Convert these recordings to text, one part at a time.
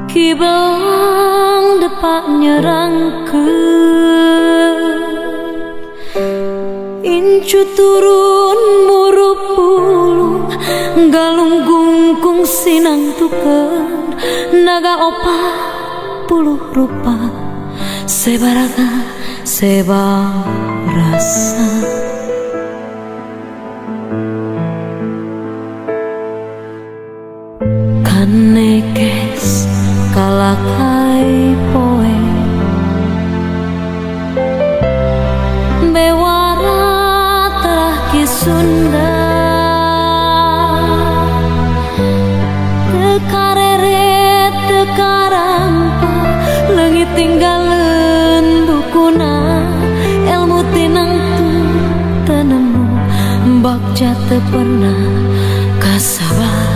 Kibelang depak nyerangkeun incu turun murup bulu galung gungkung sinang tukeun naga 40 rupa sebaraga sebarasa. Kanekes kalakai poe bewara terah ki Sunda tekareret tekarampa leungit tinggalan bukuna ilmu tinangtu tenemu bagja teu pernah kasabah.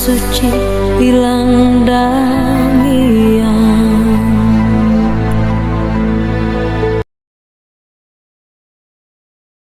Suci hilang damian.